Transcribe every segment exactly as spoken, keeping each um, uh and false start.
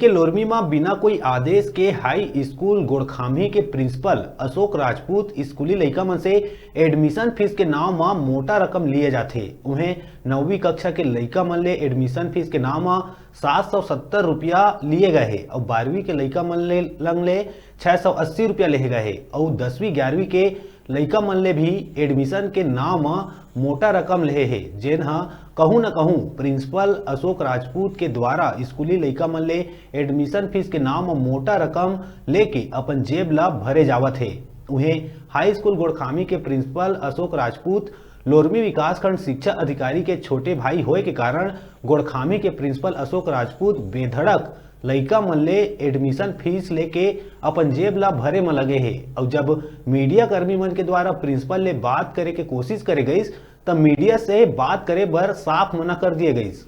के लोरमी म बिना कोई आदेश के हाई स्कूल गोड़खामी के प्रिंसिपल अशोक राजपूत स्कूली लइका मन से एडमिशन फीस के नांव म मोटा रकम लिए जाथे। उहें, नौवीं कक्षा के लइका मन ले एडमिशन फीस के नांव म सात सौ सत्तर रुपया लिए गए हे अउ बारहवीं के लइका मन ले लंग ले छह सौ अस्सी रुपया लेहे गए हे अउ दसवीं ग्यारहवीं के लइका मन ले भी एडमिशन के नांव म मोटा रकम लेहे हे, जेन ह कहूं न कहूं प्रिंसिपल अशोक राजपूत के द्वारा स्कूली लइका मन ले एडमिशन फीस के नांव म मोटा रकम लेके अपन जेब ला भरे जावत हे। उहें, हाई स्कूल गोड़खामी के प्रिंसिपल अशोक राजपूत लोरमी विकासखंड शिक्षा अधिकारी के छोटे भाई होए के कारण गोड़खामी के प्रिंसिपल अशोक राजपूत बेधड़क लइका मन ले एडमिशन फीस लेके अपन जेब ला भरे म लगे हे। अउ जब मीडिया कर्मी मन के द्वारा प्रिंसिपल ले बात करे के कोशिश करे गइस, त मीडिया से बात करे बर साफ मना कर दिए गइस।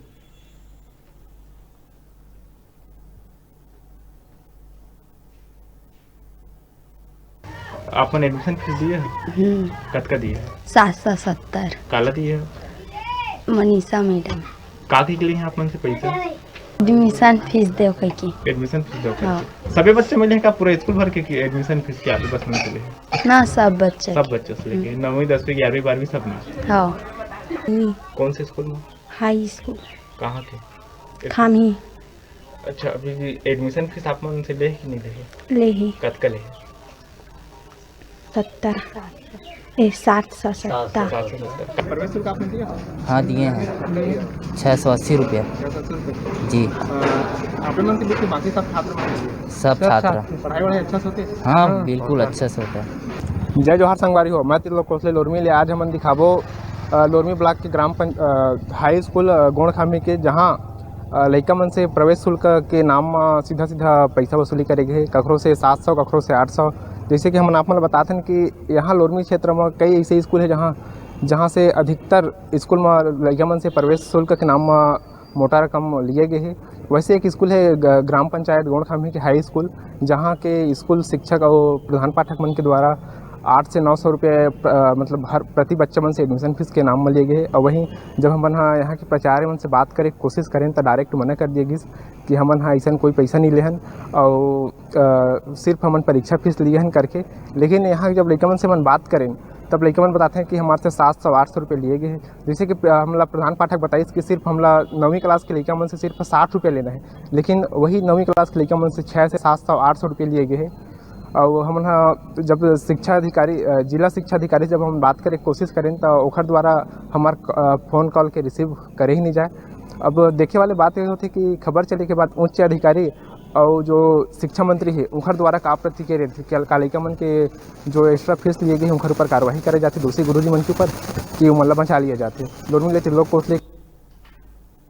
आप मन एडमिशन फीस दिए ह? हम्म। कतका दिए ह? सात सौ सत्तर। काला दिए ह? मनीषा मैडम। का कहिके लिए ह आप मन से पैसा? एडमिशन फीस देव कहिके। एडमिशन फीस देव कहिके। हाँ। सबे बच्चा मन ले ह का पूरा स्कूल भर के, कि एडमिशन फीस के आप बस मन से ले ह? ना, सब बच्चा सब के। बच्चा से लेके। हम्म। नौवीं, दसवीं, ग्यारहवीं, बारहवीं सब में? हाँ। हम्म। कौन से स्कूल में? High school. कहाँ के? खामी। अच्छा, अभी भी एडमिशन फीस आप मन से ले कि नहीं ले? ले ही। कतका ले? सत्तर। ए, सात सौ सत्तर। सात सौ सत्तर। प्रवेश शुल्क आप मन दिए हो? हाँ, दिए हैं। छः सौ अस्सी रुपया। छः सौ अस्सी रुपया। जी। अ, आप मन के बीच में बाकी सब छात्र मन के लिए? सब सब छात्र। छात्र। पढ़ाई वढ़ाई अच्छा से होते? हाँ, हाँ। बिल्कुल अच्छा से होता है। जय जोहार संगवारी हो, मैं त्रिलोक कोसले लोरमी ले। आज हमन दिखाबो, अ, लोरमी ब्लॉक के ग्राम पंच-, अ, हाई स्कूल, अ, गोंडखामी के, जहाँ अ, लइका मन से प्रवेश शुल्क के नाम म सीधा-सीधा पइसा वसूली करे गे हे, कखरो से सात सौ, कखरो से आठ सौ। जइसे कि हमन आप मन ल बतात हन कि यहाँ लोरमी क्षेत्र म कई अइसे स्कूल हे, जहाँ, जहाँ से अधिकतर स्कूल म लइका मन से प्रवेश शुल्क के नाम म मोटा रकम लिए गे हे। वइसे एक स्कूल हे ग-, ग्राम पंचायत गोंडखामी के हाई स्कूल, जहाँ के स्कूल शिक्षक अउ प्रधान पाठक मन के द्वारा आठ से नौ सौ रुपये प्र-, मतलब हर प्रति बच्चा मन से एडमिशन फीस के नाम म लिए गे हे। अउ वहीं जब हमन ह यहाँ के प्राचार्य मन से बात करे के कोशिश करेन, त डायरेक्ट मना कर दिए गिस कि हमन ह अइसन कोई पैसा नहीं लेहन अउ, अ, सिर्फ हमन परीक्षा फीस लिए हन करके। लेकिन यहाँ जब लइका मन से हमन बात करेन, तब लइका मन बताथे कि हमारे से सात सौ आठ सौ रुपये लिए गे हे। जइसे कि प-, हमला प्रधान पाठक बताइस कि सिर्फ हमला नौवीं क्लास के लइका मन से सिर्फ साठ रुपये लेना हे, लेकिन वही नौवीं क्लास के लइका मन से छः से सात सौ आठ सौ रुपये लिए गे हे। अउ हमन ह जब शिक्षा अधिकारी, अ, जिला शिक्षा अधिकारी जब हम बात करे के कोशिश करेन, त ओखर द्वारा हमार क-, अ, फोन कॉल के रिसीव करे ही नहीं जाए। अब देखे वाले बात ये होथे कि खबर चले के बाद उच्च अधिकारी अउ जो शिक्षा मंत्री हे, उनकर द्वारा का प्रतिक्रिया रहिथे, क्या का लइका मन के जो एक्स्ट्रा फीस लिए गए हे, उनकर ऊपर कार्रवाई करे जाथे, दोषी गुरुजी मन के ऊपर, कि उमन ला बचा लिया जाथे। लोरमी ले त्रिलोक कोसले।